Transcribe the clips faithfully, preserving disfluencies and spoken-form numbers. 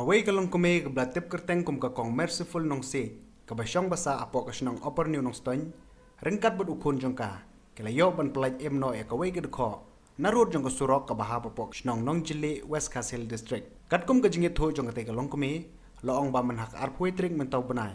Wei ka longkmie kaba la tip kyrteng kum ka Kong Merciful Nongsiej, kaba shong ba sah hapoh ka shnong Upper New Nongstoiñ, ryngkat bad u khun jong ka, ki la ïoh ban pyllait im noh ïa kawei ka dkhot narud jong ka surok kaba hap hapoh ka shnong Nongjylli, West Khasi Hills District. Katkum ka jingïathuh jong katei ka longkmie, la ong ba mynha ka arphew tarik mynta u bnai,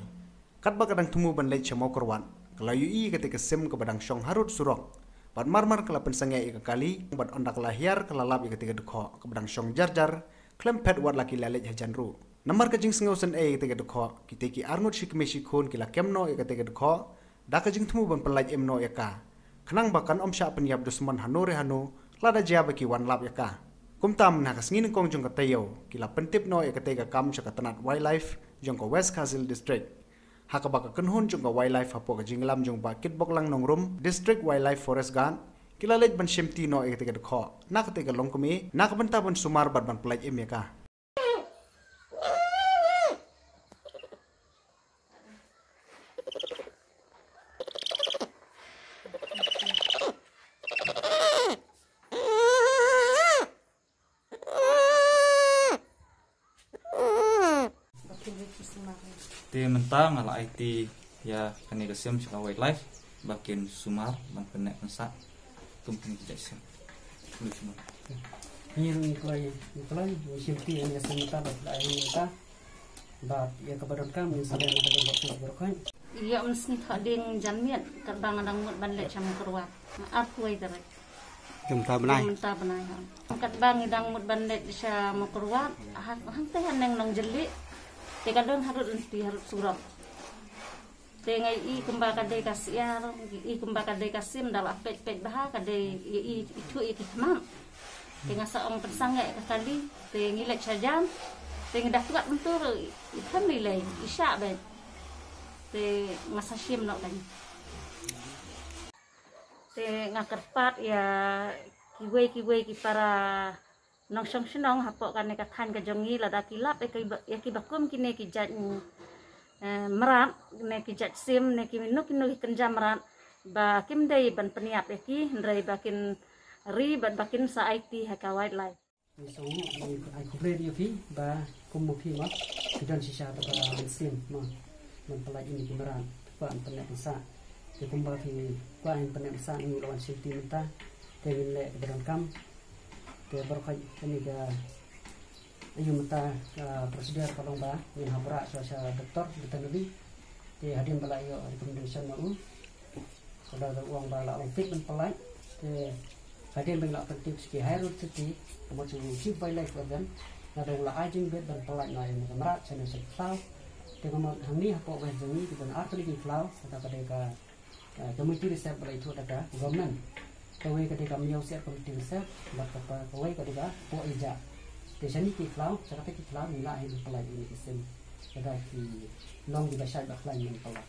katba ka dang thmu ban leit sha Mawkyrwat, ka la ïohi ïa katei ka sim kaba dang shong harud surok. Bad marmar ka la pynsangeh ïa ka kali, bad ynda ka la hiar ka la lap ïa katei ka dkhot kaba dang shong jar jar, khlem phet wat la ki la leit hajan ruh. Namar ka jingsngewsynei ïa katei ka dkhot, kitei ki arngut shi kmie shi khun ki la kem noh ïa katei ka dkhot da ka jingthmu ban pyllait im noh ïa ka, khnang ba kan ym shah pynïap dusmon hano re hano lada jia ba ki wan lap ïa ka. Kumta mynha ka sngi nyngkong jong ka taïew, ki la pyntip noh ïa katei ka kam sha ka tnat Wildlife jong ka West Khasi Hills District. Ha kaba ka kynhun jong ka Wildlife hapoh ka jingïalam jong Bah Kitboklang Nongrum, District Wildlife Forest Guard, ki la leit ban shimti noh ïa katei ka dkhot na katei ka longkmie na ka bynta ban sumar bad ban pyllait im ïa ka. Te mynta nga la aiti ïa kane ka sim sha ka Wildlife ba kin sumar ban pynneh pynsah kum kine ki jait sim. Ngi ruh ngi kloi, ngi kloi, ngi shimti ïa kane ka sim mynta bad la ai mynta. Bad ïa kaba donkam ngin sa leh na ka jong ka office baroh khoit. Ïa, mynsngi thoh ding janmiet katba nga dang mut ban leit sha Mawkyrwat. Arphew tarik. Jong mynta bnai. Jong mynta bnai, ha. Katba ngi dang mut ban leit sha Mawkyrwat, ha, hangtei haneng Nongjylli. Te ka don harud lynti, harud surok. Te nga ïohi kumba ka dei ka syiar, ïohi kumba ka dei ka sim, da la peit peit bha ka dei, ïohi ithuh ïa ki khmat. Te nga sa ong pynsangeh ïa ka kali, te ngi leit shajan, te ngi da kwah mynta ruh i family lei i shah beit. Te nga sa shim noh kan. Te nga kyrpad ïa kiwei kiwei ki para nongshong shnong hapoh kane ka thaiñ ka jong ngi, lada ki lap ïa ki ba, ïa ki ba kum kine ki jait, eh, mrad, ne ki jait sim, ne kino kino ki kynja mrad, ba kim dei ban pynïap ïa ki, hynrei ba kin ri bad ba kin sa aiti ha ka Wildlife. Ngi sngewbha ban ai khublei ïa phi ba kum ma phi ma phi don shisha kaba mynsiem ma ban pyllait ïa ki mrad, kwah ban pynneh pynsah. Te kumba phi kwah ban pynneh pynsah, ngi la wan shimti mynta, te ngin leh kaba donkam. Te baroh khoit kane ka aïu mynta, ah, procedure ka long ba ngin hap wanrah shuwa sha doktor veterinary. Te hadien ba la ïoh recommendation na u, ka la ong ba la long fit ban pyllait. Te hadien ba ngi la pyntip sha ki High Road Authority, ka mut sha u Chief Wildlife Warden, la dang la ai jingbit ban pyllait noh ïa ka mrad shane sha ki khlaw. Te ka mut hangne hapoh West jong ngi ki don ar tylli ki khlaw, kata ka dei ka, eh, community reserve ba la ïathuh da ka government. Kawei ka dei ka Miaw Siar Community Reserve, bad kata kawei ka dei ka Poh Ïaja. Te shane ki khlaw, sha kata ki khlaw ngi lah hi ban pyllait ïa kine ki sim. Lada ki long kiba shait ba khlaiñ ban pyllait.